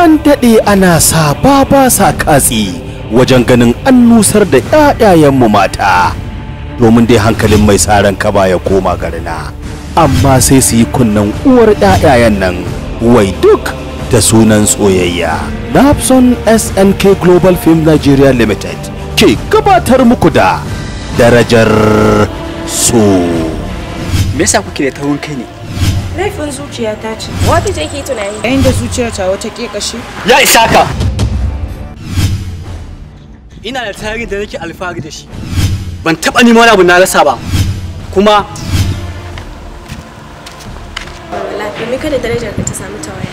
An daɗe ana sa ba sa katsi wajen ganin an nusar da 'ya'yayenmu mata domin dai hankalin mai saran kaba ya koma garina, amma sai su yi kunnen uwar 'ya'yayen nan wai duk da sunan soyayya. Napson SNK Global Film Nigeria Limited ke gabatar muku da Darajar So. Me yasa kuke da taurin kai ne? Laifin zuciya ta ce. Wata ce ke tunani. Yayin da zuciyar ta wata kekashe. Ya isa ka. Ina da tarihi da nake alfahari da shi. Ban taba neman wani abu na rasa ba. Kuma Wala, domin kada darajar ka ta samu tawaya.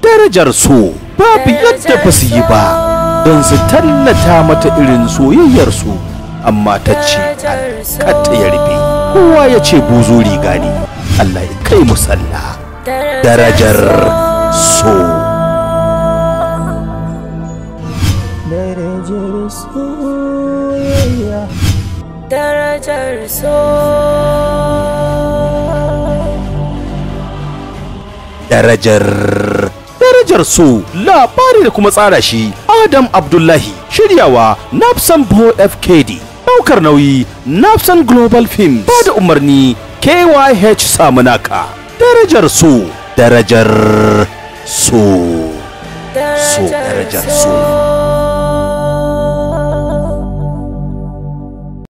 Darajar So babu yadda ba su yi ba don su tallata mata irin soyayyar su, amma ta ce kata ya rufe. Kowa ya ce buzu riga ne. Allah ya kai mu sallah. Darajar So. Darajar soyayya. Darajar So. Darajar So labari da kuma tsara shi Adam Abdullahi, shiryawa Napson Bo FKD, daukar nauyi Napson Global Films, ba da umarni KYH Samunaka. Darajar So, Darajar So, So, Darajar So.